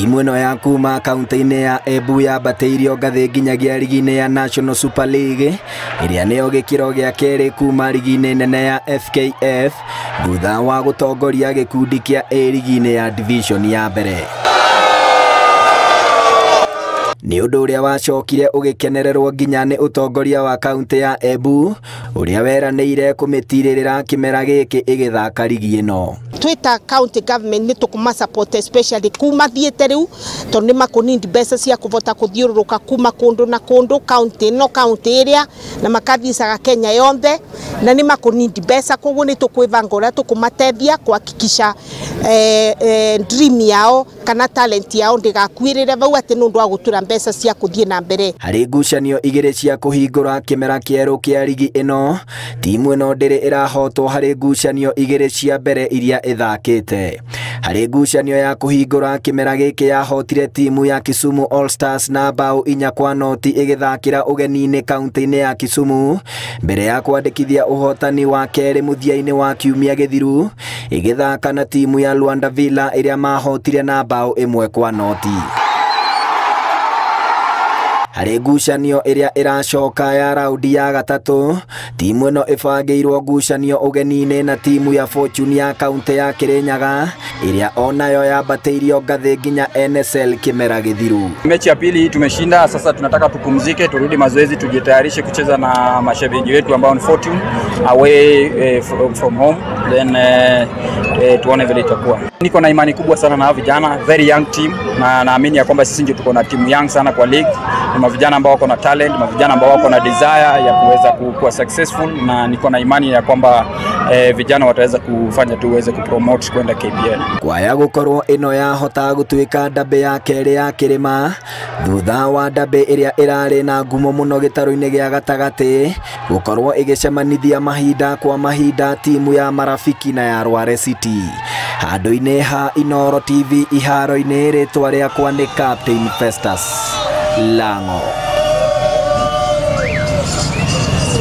Timu ĩno ya kuma kaunti-inĩ ya Embu yambatĩirio ngathĩ nginyagia rigi-inĩ ya National Super League ĩrĩa nĩyo gĩkĩro gĩa kerĩ kuma rigi-inĩ nene ya FKF thutha wa gũtongoria gĩkundi kĩa A rigi-inĩ ya division ya mbere. Nĩ ũndũ ũrĩa wacokire ũgĩkenererwo nginya nĩ ũtongoria wa kaunti ya Embu ũrĩa weranĩire kũmĩtirĩrĩra kĩmera gĩkĩ ĩgĩthaka rigi ĩno. Twita county government nĩ tũkũma support especially kuma thiĩte rĩu tondũ nĩ makũnindi mbeca cia kũvota kũthiũrũrũka kuma kũndũ na kũndũ county no county ĩrĩa na makathicaga Kenya yonthe na nĩ makũnindi mbeca, koguo nĩ tũkwĩbanga ũrĩa tũkũmatethia kuhakikisha dream yao kana talent yao ndĩgakuĩrĩre vau atĩ nĩ ũndũ wa gũtura mbeca cia kũthiĩ na mbere. Harĩ ngucanio igĩrĩ cia kũhingũra kĩmera kĩerũ kĩa rigi ĩno, timu ĩno ndĩrĩ ĩrahotwo harĩ ngucanio igĩrĩ cia mbere iria ĩthakĩte. Harĩ ngucanio ya kũhingũra kĩmera gĩkĩ yahotire timu ya Kisumu All Stars na bao 4-0 ĩgĩthakĩra ũgeni-inĩ kaunti-inĩ ya Kisumu mbere ya kwandĩkithia ũhotani wa kerĩ mũthia-inĩ wa kiumia gĩthiru ĩgĩthaka na timu ya Luanda Villa ĩrĩa mahotire na bao 1-0. Harĩ ngucanio ĩrĩa ĩracoka ya raundi ya gatatũ, timu ĩno ĩbangĩirwo ngucanio ũgeni-inĩ na timu ya Fortune ya kaunti ya Kirinyaga ĩrĩa onayo yambatĩirio ngathĩ nginya NSL kĩmera gĩthiru. Mechi ya pili tumeshinda, sasa tunataka tupumzike, turudi mazoezi, tujitayarishe kucheza na mashabiki wetu ambao ni Fortune away from home, then tuone vile itakuwa. Niko na imani kubwa sana na vijana, very young team, na naamini ya kwamba sisi ndio tuko na timu young sana kwa league. Ni vijana ambao wako na talent, vijana ambao wako na desire ya kuweza kuwa successful, na niko na imani ya kwamba vijana wataweza kufanya tuweze kupromote kwenda KPL. Kwaya gukorwo ĩno yahota gũtuĩka ndambĩ ya kerĩ ya kĩrĩma thutha wa ndambĩ ĩrĩa ĩrarĩ na ngumo mũno gĩtarũ-inĩ gĩa gatagatĩ gũkorwo ĩgĩcemanithia mahinda kwa mahinda timu ya Marafiki na ya Rware City. Handũ-inĩ ha Inooro TV iharo-inĩ, rĩtwa rĩakwa nĩ Captain Festus Lango.